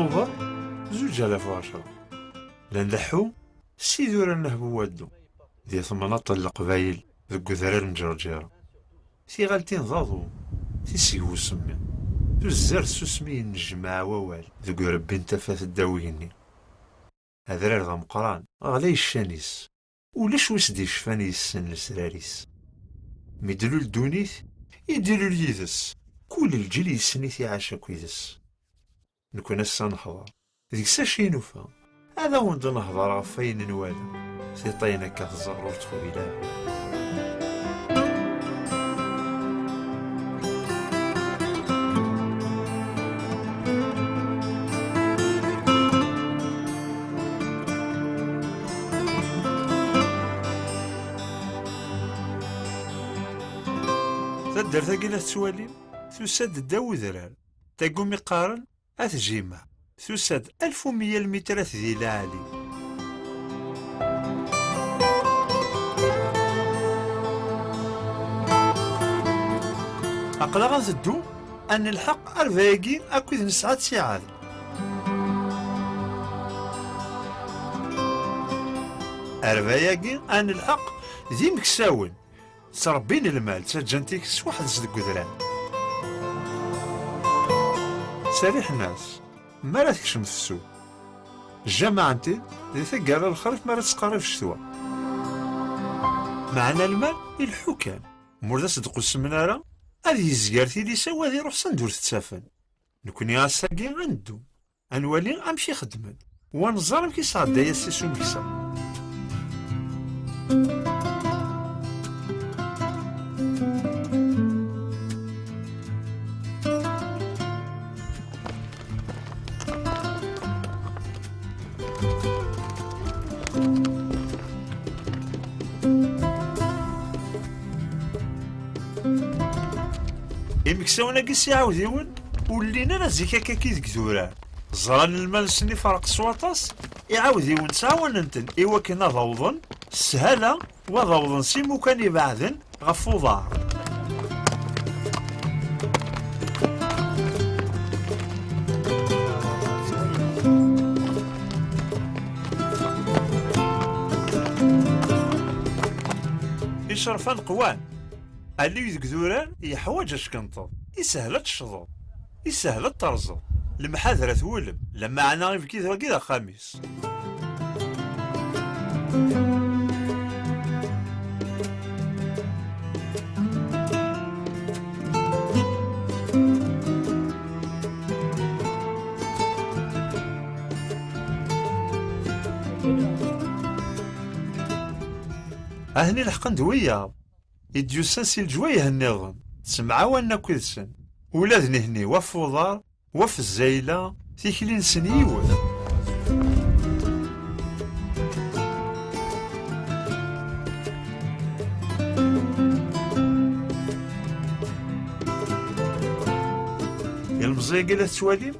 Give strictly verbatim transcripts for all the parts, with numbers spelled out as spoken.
Tubeṛ, zuǧ alaf u ɛecṛa. La nleḥḥu s idurar n Hbu Waddu, di temnaḍt n Leqbayel deg udrar n Ǧerǧira. Tiɣaltin d aḍu, tiseg n usemmiḍ, tuzzer tsusmi yennejmaɛ wawal deg urebbi n tafat ddaw igenni. Adrar d ameqqran, ɣlay ccan-is, ulac wi s-d-yecfan yessen lesrar-is. Mi d-tlul ddunit, i d-ilul yid-s, kul lǧil yessen-it iɛac akk yid-s. Nekni ass-a neḥḍer, deg-s acu i nufa? Ad awen-d-nehḍer ɣef wayen nwala. Tiṭ-ayen akka tẓerr ur txuyel ara. Taddart-agi la tettwalim, tusa-d ddaw udrar. Tagumi qqaren At Jima, tusa-d alef u meyya lmitrat di lɛali. Aql-aɣ ad neddu, ad nelḥeq arba-agi akked nesɛa ttiɛad. Arba-agi ad nelḥeq d imeksawen. Ttrebbin lmal, ttaǧǧan tikes weḥd-s deg udrar. Ttserriḥen-as, mi ara tekcem tefsut. Jjamaɛen-t-id di taggara n lexrif mi ara tettqerrib ccetwa. Meɛna lmal ileḥḥu kan, ma ur d as-d-qusmen ara, ad yezger tilisa-w ad iruḥ sanda ur t-ttafen. Nekni ass-agi ad neddu. Ad nwali amek i xeddmen, u ad nẓer amek i sɛedday ass-is umeksa. Imeksawen-agi s iɛawdiwen ur llin ara zik akka-ki deg durar. Ẓran lmal-nsen iferq s waṭas, iɛawdiwen ttɛawanen-ten i wakken ad awḍen s sshala, u ad awḍen s imukan ibeɛden ɣef uḍar. Icerfan qwan. Alliw deg durar yeḥwaǧ ackenṭeḍ. Ishel ad tecḍeḍ. Ishel ad terẓeḍ. Lemḥadra twulem. Lameɛna ibki d wagi d axxam-is. Ahni leḥqen d wiyaḍ i d-yusan si leǧwayeh nniḍen, ttemɛawanen akk yid-sen. Ula d nihni, wa f uḍar, wa f zzayla, tikli-nsen yiwet. Ilmeẓi-agi la tettwalim,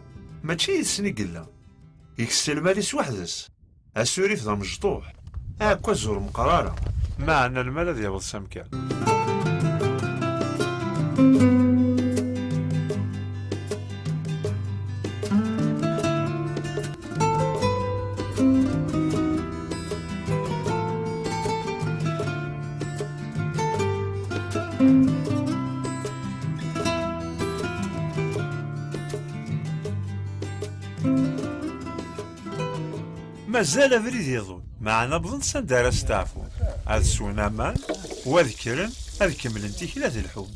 mačči yid-sen i yella. Ikess lmal-is weḥd-s. Asurif d amecṭuḥ. Aɛekkaz ur meqqer ara. Meɛna lmal ad yaweḍ s amkan. Mazal abrid iḍul, meɛna wwḍen s anda ara steɛfun, ad swen aman, u ad kkren, ad kemmlen tikla ad lḥun.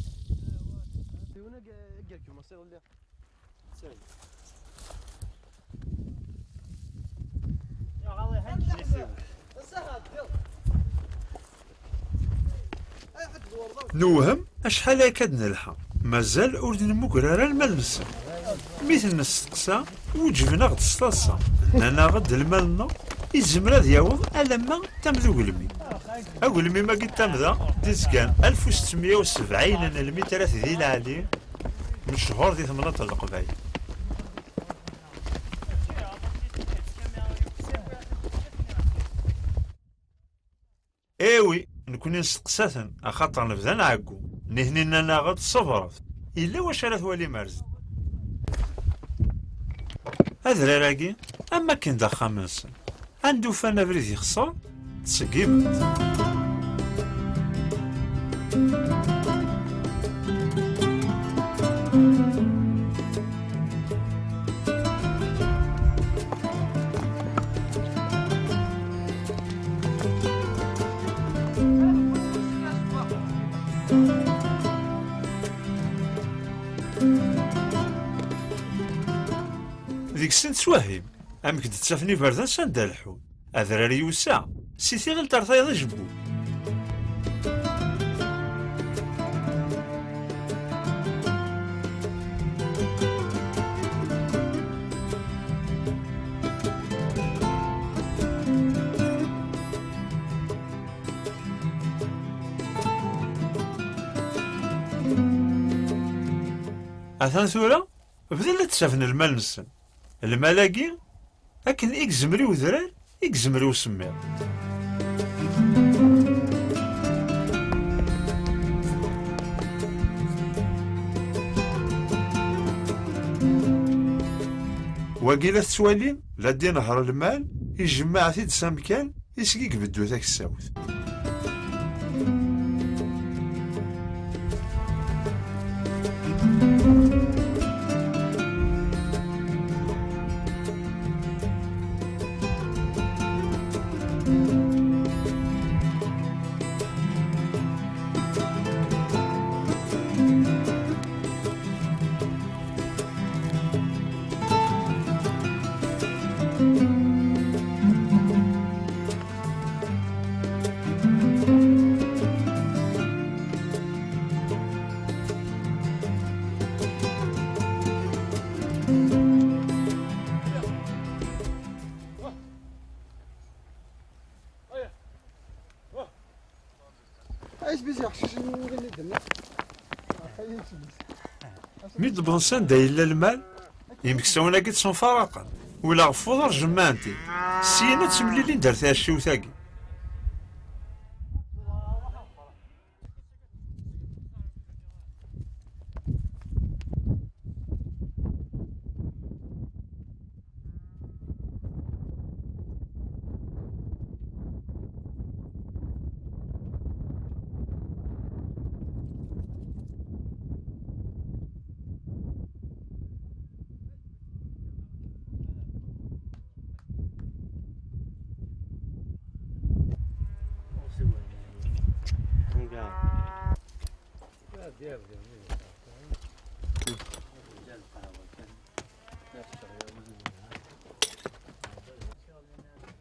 Newhem acḥal akka d-nelḥa, mazal ur d-nemmuger ara lmal-nsen. Mi ten-nesteqsa, weǧben-aɣ-d s taḍsa. Nnan-aɣ-d lmal-nneɣ izmer ad yaweḍ alamma d tamduglemit. Agelmim-agi n tamda d-izgan alef u settemya u sebɛin n lmitrat di leɛli, mechuṛ di temnaḍt n Leqbayel. Ewi, nekni nesteqsa-ten, axaṭer nebda nɛeggu. Nitni nnan-aɣ-d, ṣebret, yella wacu ara twalim ar zdat. Adrar-agi, am wakken d axxam-nsen. Anda ufan abrid yexṣer, ttṣeggimen-t. Deg-sen ttwehhim amek d-ttafen iberdan s anda lḥun. Adrar yusa si tiɣilt ar tayeḍ ijebbu. Atan tura bdan la d-ttafen lmal-nsen. Lmal-agi, akken i yezmer i udrar, i yezmer i usemmiḍ. Wagi la tettwalim, la d-inehher lmal, ijemmeɛ-t-id s amkan, iseg i ibeddu taksawt. Mi d-wwḍen s anda yella lmal, yimeksawen-agi ttemfaraqen, ula ɣef uḍar jemmɛen-t-id. Syin ad ttemlilin-d ar tɛecciwt-agi.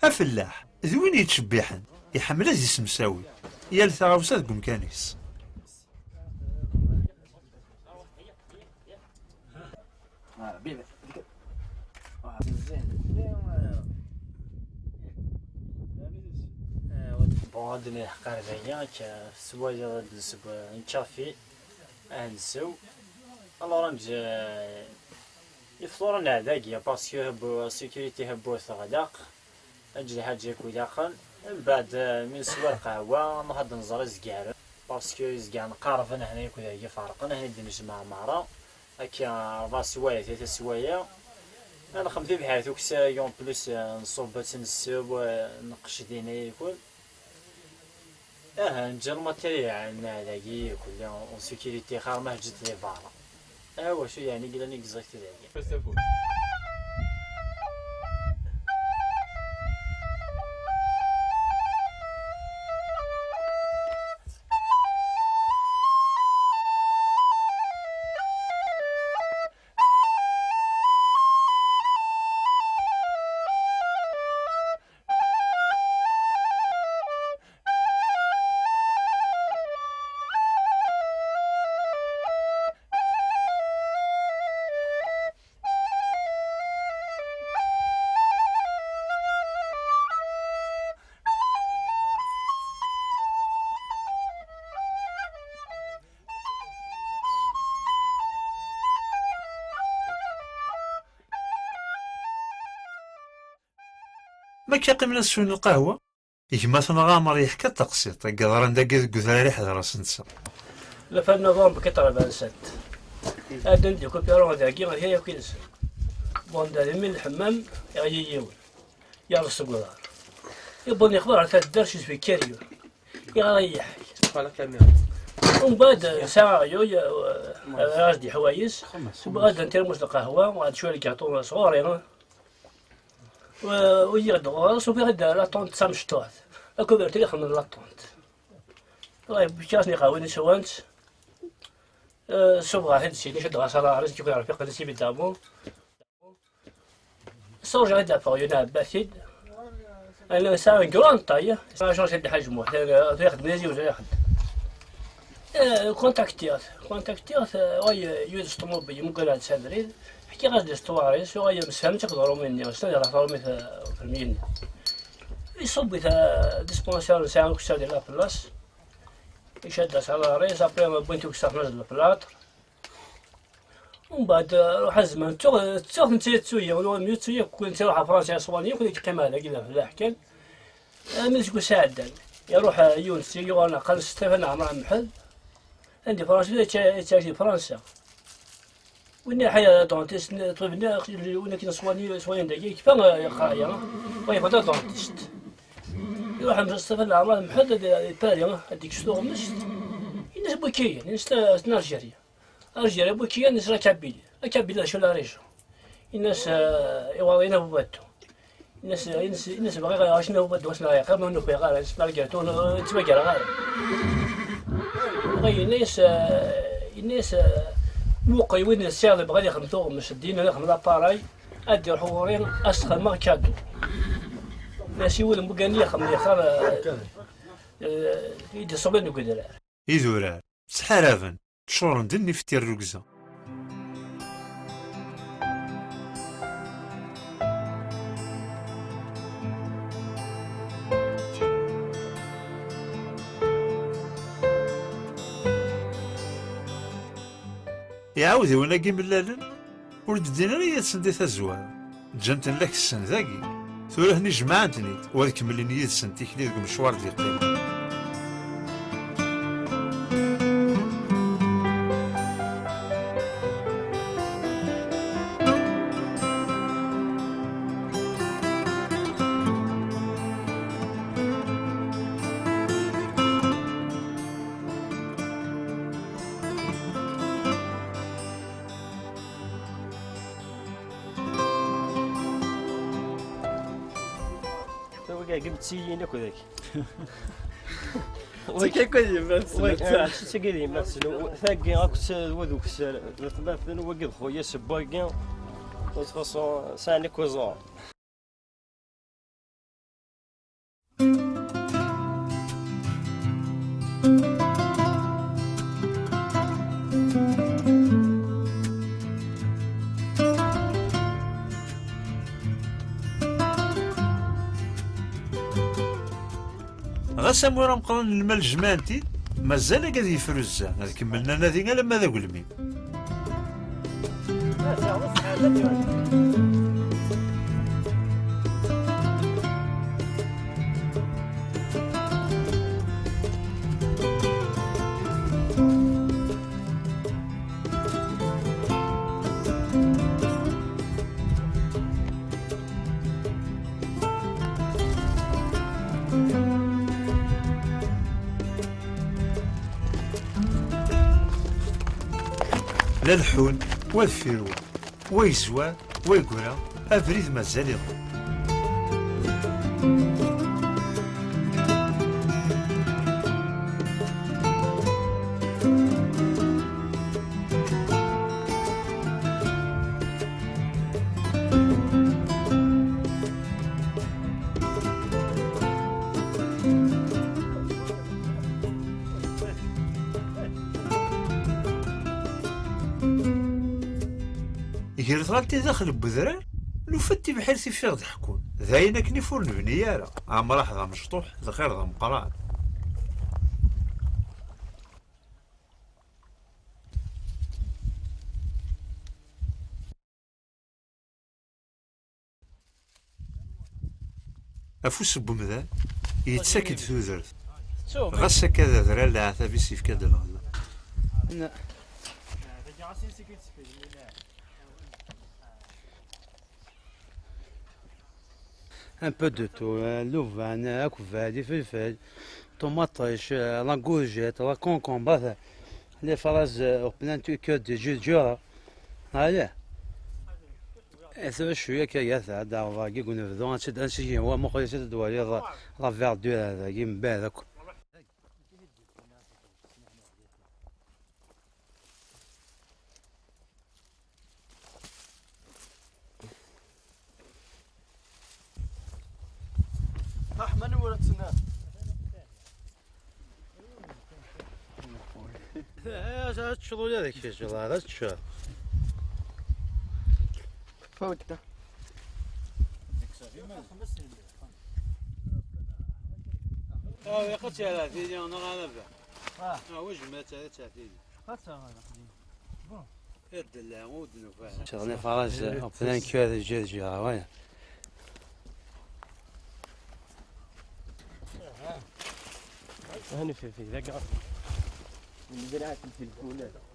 Afellaḥ d win yettcebbiḥen, iḥemmel ad yessemsawi yal taɣawsa deg umkan-is. Bon, ad d-nini ḥqar dagi, akka, s wayeḍ ad d-nseww, eh, nečča fi, ad nsew. Alors, ad nj-, eh, ifṭuren n dagi, parce que bu-, sécurité bu teɣleq, ad nǧ lḥaǧa yakk ilaqen. Mbeɛd, eh, mi neswa lqahwa, nruḥ ad nẓer izgaren, parce que izgaren qerben hna yakk dagi ferqen, hna i d-nejmeɛ merra. Akka, rebɛa swayeɛ, tlata swayeɛ. Ad nexdem tibḥirt ukessay, en plus, eh, nṣubb ad tt-nsew, eh, nqecced dinna yakk. Aha, nǧǧa lmatirya n dagi yakk, en sécurité, xir ma ǧǧet di berra. Ah, wacu yeɛni i yellan exact dagi? Akka qqimen ad swen lqahwa. Gma-tneɣ Ɛmer yeḥka-d taqsiṭ i yeḍran dagi deg udrar iḥder ass-nsa. Le vingt novembre quatre-vingt-sept, ad d-découpé dagi ɣer yakk-insen. Bon, d almi lḥemmam, iɣ-yi yiwen, yerreẓ seg uḍar. Iwweḍ yexbar ɣer taddart, je suis curieux. Iɣer ay yeḥk. Voilà la caméra. Umbeɛd, nesɛa aɣyul, eh, ad d-iḥwayes. Umbeɛd, ntirmus lqahwa, ad cwiya lgaṭu sɣur-i. U, u yiɣ-d ɣur-s, ufiɣ-d la tente d tamecṭuḥt. La couverture ixedmen la tente. Kras n iqehwiyen i swant. Eh, subɣeɣ-t-id syin, iceddeɣ-as aḍar-is, kif yerfiq-nnes évidemment. Surgeɣ-id ɣef uɣyul, ɛebbaɣ-t-id. Ana nesɛa une grande taille. Surgeɣ-id Ḥaǧ Muḥ, eh, ixeddem d aziwez ara ixeddem. Eh, kontaktiɣ-t, kontaktiɣ-t, eh, ay, yud s ṭumubil, yemmuger-aɣ-d s abrid. Ḥkiɣ-as-d l'histoire-is, ay, msefhament akked uṛumi-nni, s ad iṛuḥ uṛumi, eh, ufermyi-nni. Iṣubb-it, eh, dispensaire, nesɛa ukessar di la place. Icad-as aḍar-is, après wwin-t ukessar, nazzel le plâtre. Umbeɛd, eh, ruḥ a zzman, ttuɣ, ttuɣ netta yettu-yi, ur yettu-yi, kul netta iruḥ ɣer Fransa, iṣwani, kul yeqqim ar dagi, la, la ḥkan. Armi deg usɛeddan, iruḥ, eh, yiwen seg yuɣal qqaren Stefan Ɛmer Amḥel. Anda Fransa, yettɛic di Fransa. Win iḥya dentist, ṭbib-nni, win akken ṣwani, ṣwayen dagi, yekfa, eh, yeqra-ya, wa yebɣa d dentist. Iruḥ Stefan Ɛmer Amḥel ad, ad ipari, ad d-ikkes tuɣmest. Yenna-s: "Wiki-yin?" Yenna-s: "N Algérie." Algérie, wiki-yin? Yenna-s: "La Kabylie." "La Kabylie, acu la région?" Yenna-s, eh, Iwaḍiyen Abubattu. Yenna-s, yenna-s, yenna-s: "Bɣiɣ acu n Abubattu, ass n lɛiqab, ma ur nufiɣ ara, ass n lgertu, ur ttmagareɣ ara." Dɣa yenna-yas, eh, yenna-yas, eh, "Muqel win tesɛiḍ, yebɣa ad ixdem tuɣmest, ad d-yini ad ixdem l'appareil, ad d-iruḥ ɣur-i, ad s-xedmeɣ kadu." Yenna-yas: "Iwul n wigani ixdem lixer, eh, eh, i d-iṣuben deg udrar." Idurar ttḥaraben, ččuren d nnif n tirrugza. Iɛawdiwen-agi mlalen, ur d-ddin ara yid-sen di tazwara. Ǧǧan-ten la kessen dagi. Tura atni jemɛen-ten-id, u ad kemmlen yid-sen tikli deg umecwar d-yeqqimen. Wagi ɛeggeb-tt-iyi akk dagi. Tagi akk d yemma-tsen, wagi, netta. Mačči d tagi d yemma-tsen, tagi akk s, d wad ukessar, d atmaten, wagi d xuya-s n wagi. De toute façon, sɛan akk iẓuran. Ɣas amur ameqqran n lmal jemɛen-t-id, mazal agad yefruzza, ad kemmlen anadi alamma d agelmim. La leḥḥun, wa deffir wa, wa yezwar, wa yegra, abrid mazal iḍul. Gar tɣaltin daxel n wedrar, nufa-d tibḥirt ifiɣ d ḥekkun. D ayen akken if ur nebni ara. Amraḥ d amecṭuḥ, lxir d ameqqran. Afus n wemdan yettak-d tudert. Ɣas akka d adrar leɛtab-is yefka-d lɣella. Un peu de tout, euh, luvan, akbal, ifelfel, ṭumaṭic, euh, la courgette, la concombre, les fraises, euh, au plein cœur de Juju. Allez. Tura cwiya akka, ad ɛeddaɣ dagi deg unebdu, ad tt-id-, ad tt-id-, wa muqel-itt ad d-twaliḍ la verdure dagi mebɛid akk. Ṛeḥma n wura tsenna. Ad teččeḍ ula d kečč, ad teččeḍ. Fawt da. Ah, oui, qed tara tili, neɣ ala ba. Ah, oui, je mets ça, ça tili. Qed tara tili. Bon. Sur les parages, en plein cœur de Jésus, ah ouais.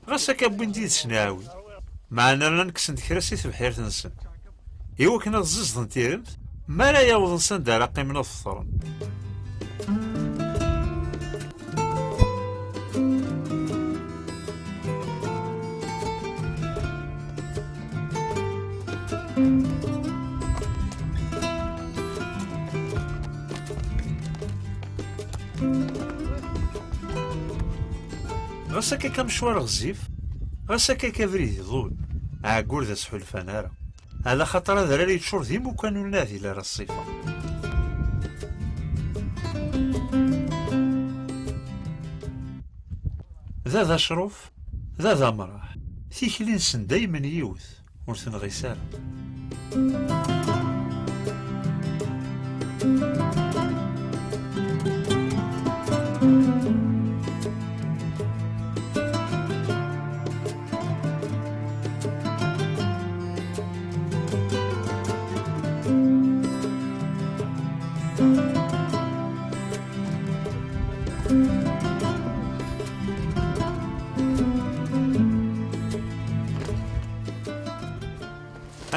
Ɣas akka wwin-d yid-sen aɛwin, meɛna llan kksen-d kra si tebḥirt-nsen, i wakken ad ẓẓiẓden tiremt, mi ara yawḍen s anda ara qqimen ad feṭren. Ɣas akka amecwar ɣezzif, ɣas akka abrid iḍul, aɛeggur d asḥulfan ara. Ala xaṭer adrar yeččur d imukan ur neɛdil ara ṣṣifa. Da d acruf, da d amraḥ. Tikli-nsen daymen yiwet, ur tenɣis ara.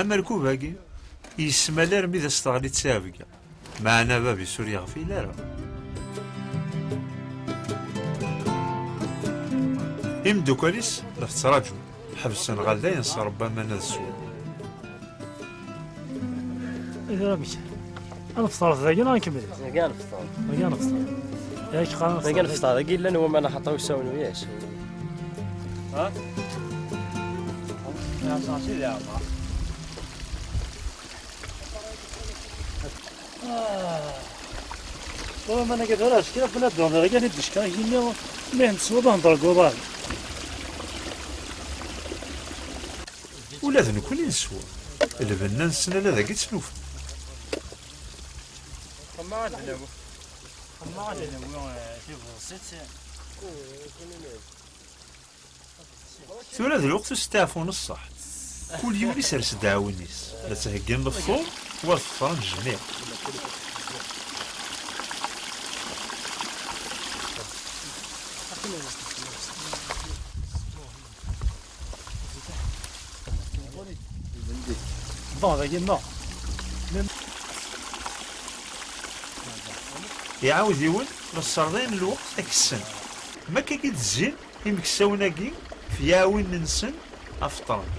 Amerkub-agi yesmal armi d as-teɣli d ttɛebga, meɛna bab-is ur yeɣfil ara. Imeddukal-is la t-ttraǧun, ḥebsen ɣer dayen s ṛebba aman ad swen. Tura amek? Ad nefṭer dagi neɣ nkemmel? Dagi ad nefṭer. Dagi ad nefṭer. Yak qqaren dagi ad nefṭer. Dagi llan waman axaṭer usawen wiyac. Ha? Waman-agi tura kra fell-as d-ɣer dagi ad d-icka igenni ma yenswa d ahender deg uḍar. Ula d nekkni neswa. Lbenna-nsen ala dagi tt-nufa. Xemma ad nawi. Xemma ad nawi, eh, tibḍesit. Tura d lweqt usteɛfu n ṣṣeḥ. Kul yiwen isers ddaɛwin-is. La ttheggin lefṭur, wa lefṭur n jmiɛ. Bon, dagi nneɣ. Iɛawdiwen la sserḍayen lweqt ad kessen. Ma akka i d-zzin imeksawen-agi f yiɛwinen-nsen ad feṭṭren.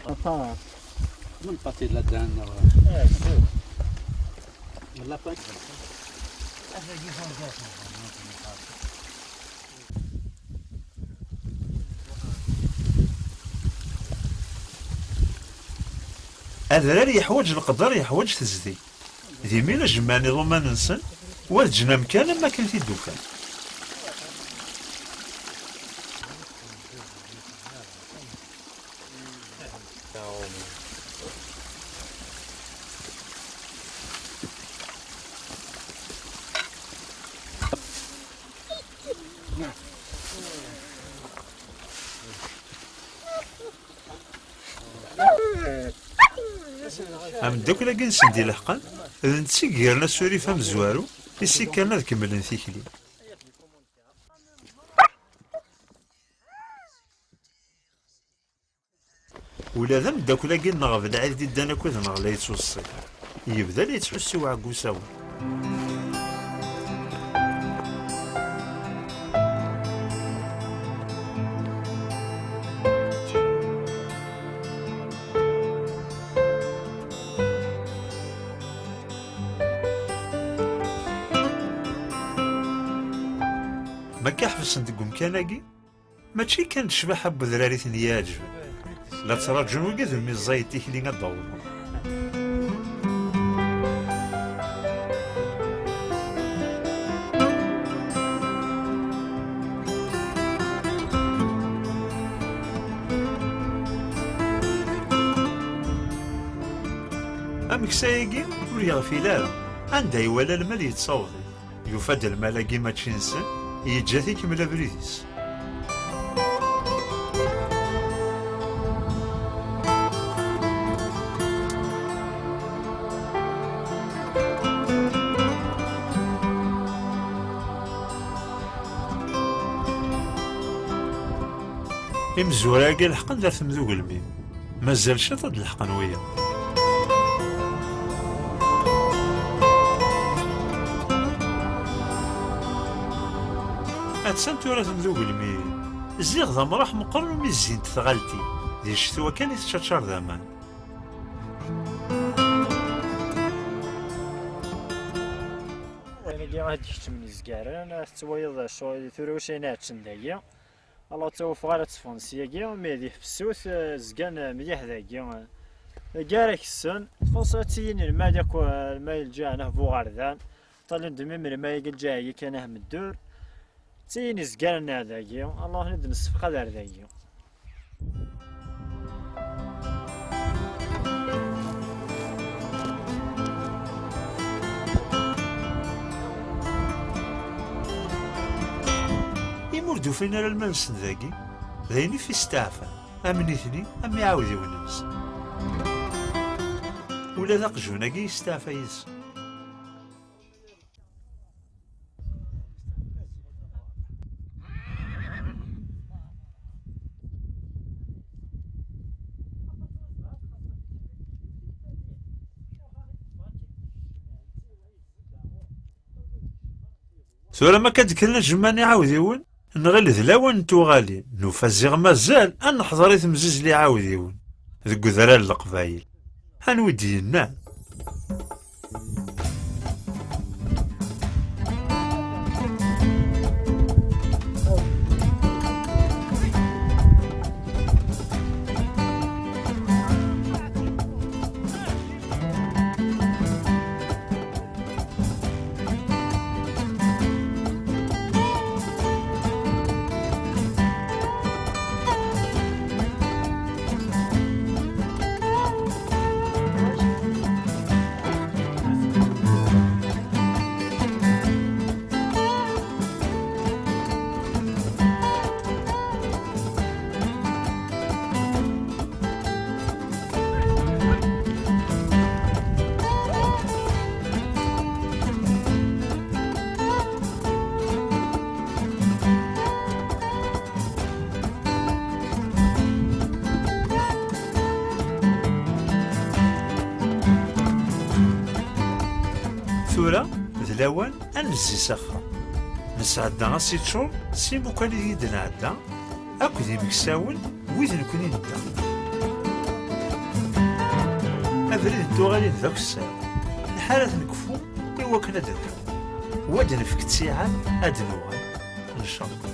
Aṭas. Min pati la dan. Lapin. Adrar yeḥwaǧ leqder, yeḥwaǧ tezdeg. D imi la jemmɛen iḍumman-nsen, wa d ǧnam kan am wakken t-id-ufan. Ameddakel-agi-nsen d-ileḥqen, d netta i yerna asurif amezwaru i s-ikkren ad kemmlen tikli. Ula d ameddakel-agi-nneɣ Belɛid Diddan akked-neɣ la yettweṣṣi. Yebda la yettḥussu i uɛeggu usawen. Ma akka ḥebsen deg umkan-agi, mačči kan d ccbaḥa n wedrar i ten-iɛeǧben, la ttṛaǧun wigad umi ẓẓayet tikli ad d-awḍen. Ameksa-agi ur yeɣfil ara, anda iwala lmal yettaweḍ-it. Yufa-d lmal-agi mačči nsen, yeǧǧa-t ikemmel abrid-is. Imezwura-agi leḥqen-d ar temda ugelmim. Mazal ciṭ ad d-leḥqen wiyaḍ. Attan tura temda ugelmim. Ziɣ d amraḥ meqqren umi zzint tɣaltin. Di ccetwa kan i teččaččar d aman. Ayen-agi ad d-keččmen izgaren, tettwaliḍ ccɣel tura ulac ayen ɛeǧǧen dagi. Ala ur ttawafeɣ ara ad tteffɣen syagi, mi di tefsut, eh, zgan, eh, mliḥ dagi. Dagi ara kessen, txuṣṣ ad tilin lmal akk, eh, lmal lǧaɛen ah buɣerdan. Ṭṭalen-d mi lmal-agi lǧaɛi kan ah meddur. D tiyin izgaren ar dagi, Allah ad nessefqad ar dagi. Imi ur d-ufin ara lmal-nsen dagi, d ayen i f-isteɛfan, am nitni, am iɛawdiwen-nsen. Ula d aqjun-agi yesteɛfa yid-sen. Tura ma akka d-kkren a jemma n iɛawdiwen, nɣil d lawan n tuɣalin, nufa ziɣ mazal ad neḥḍer i temzizzelt n iɛawdiwen deg udrar n Leqbayel. Anwa i d-yennan? Tura d lawan ad nezzi s axxam. Nesɛedda asiččur s imukan i d-nɛedda, akked yimeksawen wid nekni nedda. Abrid n tuɣalin d akessar, lḥal ad t-nekfu i wakken ad d-rḥu. Wa d-nefk ttiɛad ad d-nuɣal, ncallah.